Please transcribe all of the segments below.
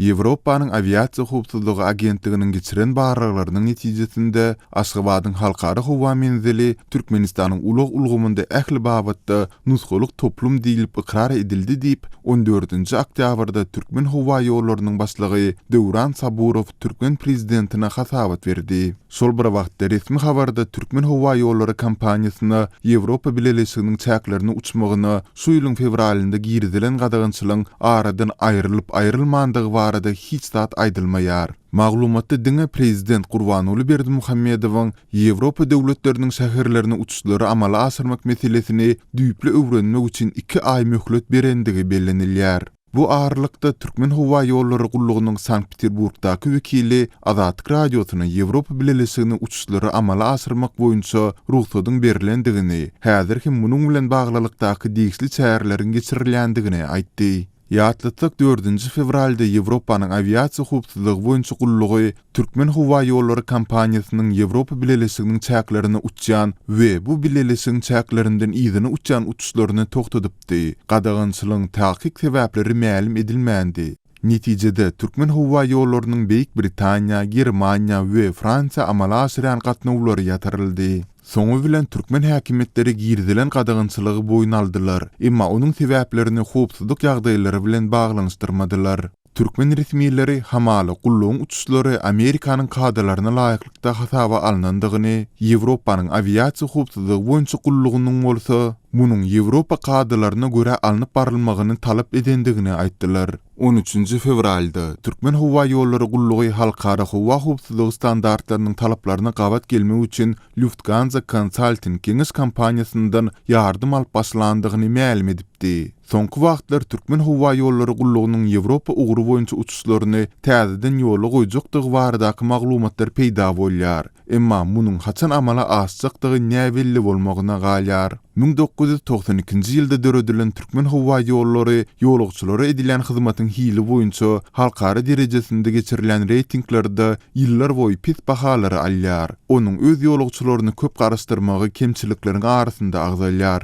Ýewropanyň Awiasiýa howpsuzlygy agentliginiň geçiren barlaglarynyň netijesinde, Aşgabadyň Halkara howa menzili Türkmenistanyň ulag ulgamynda ähli babatda nusgalyk toplum diýlip ykrar edildi diýip, on dördünji oktýabrda Türkmenhowaýollarynyň başlygy Döwran Saburow türkmen prezidentine hasabat berdi. Şol bir wagtda, resmi habarda Türkmenhowaýollary kompaniýasyna Ýewropa Bileleşiginiň çäklerine uçmagyna şu ýylyň fewralynda girizilen gadagançylygyň aradan aýrylyp-aýrylmandygy barada hiç zat aýdylmaýar. Maglumatda diňe prezident Gurbanguly Berdimuhamedowyň Ýewropa döwletleriniň şäherlerine uçuşlary amala aşyrmak meselesini düýpli öwrenmek üçin iki aý möhlet berendigi bellenilýär. Bu aralykda, Türkmenhowaýollary gullugynyň Sankt-Peterburgdaky wekili Azatlyk Radiosyna Ýewropa Bileleşigine uçuşlary amala aşyrmak boýunça rugsadyň berlendigini, häzir hem munuň bilen baglylykdaky degişli çäreleriň geçirilýändigini aýtdy. Ýatlatsak, dördünji fewralda Ýewropanyň awiasiýa howpsuzlygy boýunça gullugy Türkmenhowaýollary kompaniýasynyň Ýewropa Bileleşiginiň çäklerine uçýan we bu bileleşigiň çäklerinden yzyna uçýan uçuşlaryny togtadypdy. Gadagançylygyň takyk sebäpleri mälim edilmändi. Netijede, Türkmenhowaýollarynyň Beýik Britaniýa, Germaniýa we Fransiýa amala aşyrýan gatnawlary ýatyryldy. Soňy bilen türkmen häkimiýetleri girizilen gadagançylygy boýun aldylar, emma onuň sebäplerini howpsuzlyk ýagdaýlary bilen baglanyşdyrmadylar. Türkmen resmileri hamala gullugyň uçuşlary Amerikanyň kadalaryna laýyklykda hasaba alnandygyny, Ýewropanyň awiasiýa howpsuzlygy boýunça gullugynyň bolsa munuň Ýewropa kadalaryna görä alnyp barylmagyny talap edendigini aýtdylar. On üçünji fewralda Türkmenhowaýollary gullugy halkara howa howpsuzlygy standartlarynyň talaplaryna gabat gelmek üçin Lufthansa Consulting geňeş kompaniýasyndan ýardam alyp başlandygyny mälim edipdi. Soňky wagtlar Türkmenhowaýollary gullugynyň Ýewropa ugry boýunça uçuşlaryny täzeden ýola goýjakdygy baradaky maglumatlar peýda bolýar. Emma munuň haçan amala aşjakdygy näbelli bolmagyna galýar. 1992-nji ýylda döredilen Türkmenhowaýollary ýolagçylara edilýän hyzmatyň hili boýunça halkara derejesinde geçirilýän reýtinglerde ýyllarboýy pes bahalary alýar. Onuň öz ýolagçylaryny köp garaşdyrmagy kemçilikleriň arasynda agzalýar.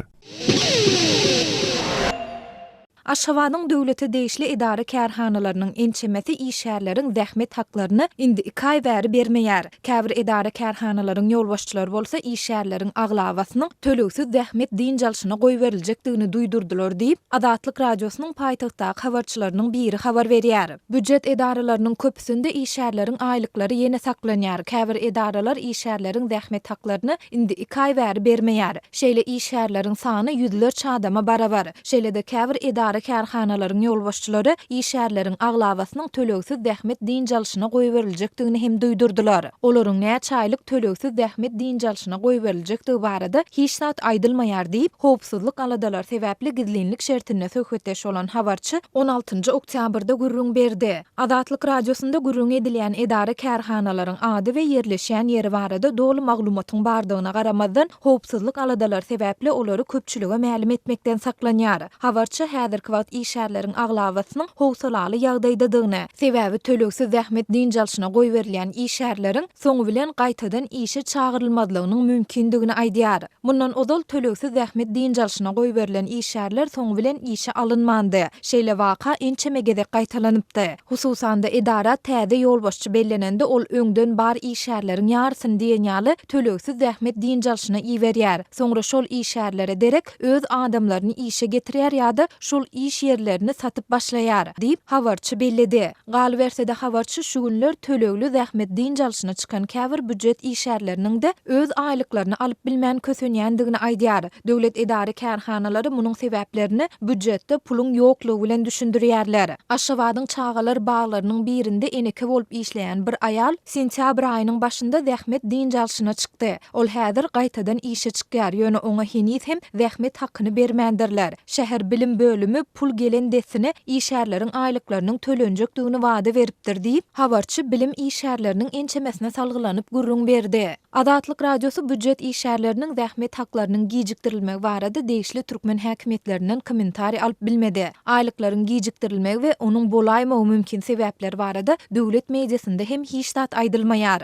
Aşgabadyň döwlete degişli edara-kärhanalarynyň ençemesi işgärleriň zähmet haklaryny indi iki aý bäri bermeýär. Käbir edara-kärhanalaryň ýolbaşçylary bolsa işgärleriň aglabasynyň tölegsiz zähmet dynç alşyna goýberiljekdigini duýdurdylar diýip, Azatlyk Radiosynyň paýtagtdaky habarçylarynyň biri habar berýär. Býujet edaralarynyň köpüsinde işgärleriň aýlyklary ýene saklanýar. Käbir edaralar işgärleriň zähmet haklaryny indi iki aý bäri bermeýär. Şeýle işgärleriň sany ýüzlerçe adama barabar. Şeýle-de käbir edara-kärhanalaryň ýolbaşçylary işgärleriň aglabasynyň tölegsiz zähmet dynç alşyna goýberiljekdigini hem duýdurdylar. Olaryň näçe aýlyk tölegsiz zähmet dynç alşyna goýberiljekdigi barada hiç zat aýdylmaýar diýip, howpsuzlyk aladalary sebäpli gizlinlik şertinde söhbetdeş bolan habarçy on altynjy oktýabrda gürrüň berdi. Azatlyk Radiosynda gürrüňi edilýän edara-kärhanalaryň ady we ýerleşýän ýeri barada doly maglumatyň bardygyna garamazdan, howpsuzlyk aladalary sebäpli olary köpçülige mälim etmekden saklanýar. Habarçy häzirki wagt işgärleriň aglabasynyň howsalaly ýagdaýdadygyny, sebäbi tölegsiz zähmet dynç alşyna goýberilýän işgärleriň soňy bilen gaýtadan işe çagyrylmazlygynyň mümkindigini aýdýar. Mundan ozal tölegsiz zähmet dynç alşyna goýberilen işgärler soňy bilen işe alynmandy. Şeýle waka ençeme gezek gaýtalanypdy. Hususan-da, edara täze ýolbaşçy bellenende ol öňden bar işgärleriň ýarysyny diýen ýaly tölegsiz zähmet dynç alşyna iberýär. Soňra şol işgärlere derek öz adamlaryny işe getirýär ýa-da şol iş ýerlerini satyp başlaýar, diýip, habarçy belledi. Galyberse-de, habarçy şu günler tölegli zähmet dynç alşyna çykan käbir býujet işgärleriniň-de öz aýlyklaryny alyp bilmän kösenýändigini aýdýar. Döwlet edara-kärhanalary munuň sebäplerini býujetde puluň ýoklugy bilen düşündirýärler. Aşgabadyň çagalar baglarynyň birinde eneke bolup işleýän bir aýal sentýabr aýynyň başynda zähmet dynç alşyna çykdy. Ol häzir gaýtadan işe çykýar, ýöne oňa heniz hem zähmet hakyny bermändirler. Şäher bilim bölümi pul gelen dessine işgärleriň aýlyklarynyň tölenjekdigini wada beripdir diýip, habarçy bilim işgärleriniň ençemesine salgylanyp gürrüň berdi. Azatlyk Radiosy býujet işgärleriniň zähmet haklarynyň gijikdirilmegi barada degişli türkmen häkimiýetlerinden kommentariý alyp bilmedi. Aýlyklaryň gijikdirilmegi we onuň bolaýmagy mümkin sebäpleri barada döwlet mediasynda hem hiç zat aýdylmaýar.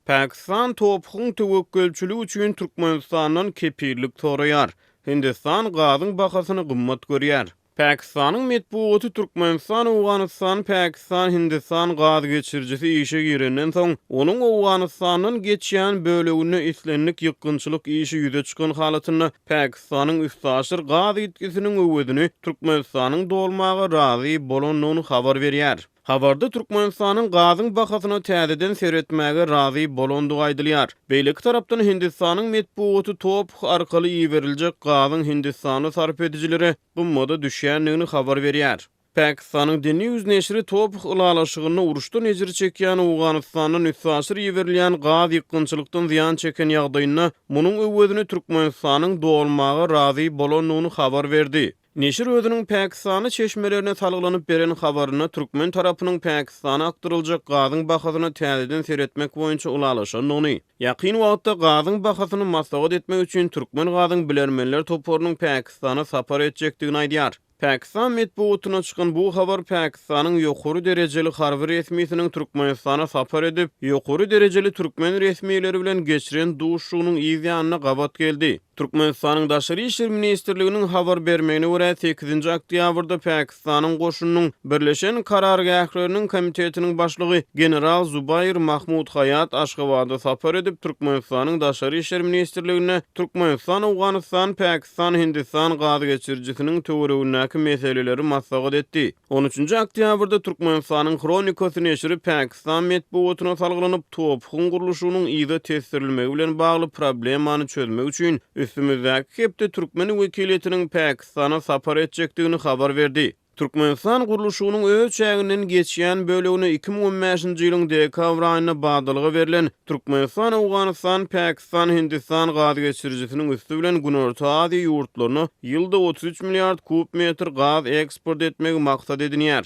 Pakistan TOPH-yň töwekgelçiligi üçin Türkmenistandan kepillik soraýar. Hindistan gazyň bahasyny gymmat görýär. Pakistanyň metbugaty Türkmenistan-Owganystan-Pakistan-Hindistan gaz geçirijisi işe girenden soň, onuň Owganystandan geçýän böleginde islendik ýykgynçylyk işi ýüze çykan halatynda Pakistanyň üstaşyr gaz ýitgisiniň öwezini Türkmenistanyň dolmaga razy bolandygyny habar berýär. Habarda Türkmenistanyň gazyň bahasyna täzeden seretmäge razy bolandygy aýdylýar. Beýleki tarapdan Hindistanyň metbugaty TOPH arkaly iberiljek gazyň hindistanly sarp edijilere gymmada düşýändigini habar berýär. Pakistanyň The News neşiri TOPH ylalaşygynda uruşdan ejir çekýän Owganystandan üstaşyr iberilýän gaz ýykgynçylykdan zyýan çeken ýagdaýynda munuň öwezini Türkmenistanyň dolmaga razy bolandygyny habar berdi. Neşir özüniň pakistanly çeşmelerine salgylanyp beren habarynda türkmen tarapynyň Pakistana akdyryljak gazyň bahasyna täzeden seretmek boýunça ylalaşandygyny, ýakyn wagtda gazyň bahasyny maslahat etmek üçin Türkmengazyň bilermenler toparynyň Pakistana sapar etjekdigini aýdýar. Pakistan metbugatynda çykan bu habar Pakistanyň ýokary derejeli harby resmisiniň Türkmenistana sapar edip, ýokary derejeli türkmen resmileri bilen geçiren duşuşygynyň yz ýanyna gabat geldi. Türkmenistanyň Daşary işler ministrliginiň habar bermegine görä, sekizinji oktýabrda Pakistanyň goşunynyň Birleşen karargähleriniň komitetiniň başlygy general Zubair Mahmud Haýat Aşgabada sapar edip, Türkmenistanyň Daşary işler ministrliginde Türkmenistan-Owganystan-Pakistan-Hindistan gazgeçirijisiniň töweregindäki meseleleri maslahat etdi. On üçünji oktýabrda Türkmenistanyň Hronikasy neşiri Pakistan metbugatyna salgylanyp, TOPH-yň gurluşygynyň yza tesdirilmegi bilen bagly problemany çözmek üçin üstümizdäki hepde türkmen wekiliýetiniň Pakistana sapar etjekdigini habar berdi. Türkmenistan gurluşygynyň öz çäginden geçýän bölegine 2015-nji ýylyň dekabr aýynda badalga berlen Türkmenistan-Owganystan-Pakistan-Hindistan gazgeçirijisiniň üsti bilen Günorta Aziýa ýurtlaryna ýylda 33 milliard kub metr gaz eksport etmegi maksat edinýär.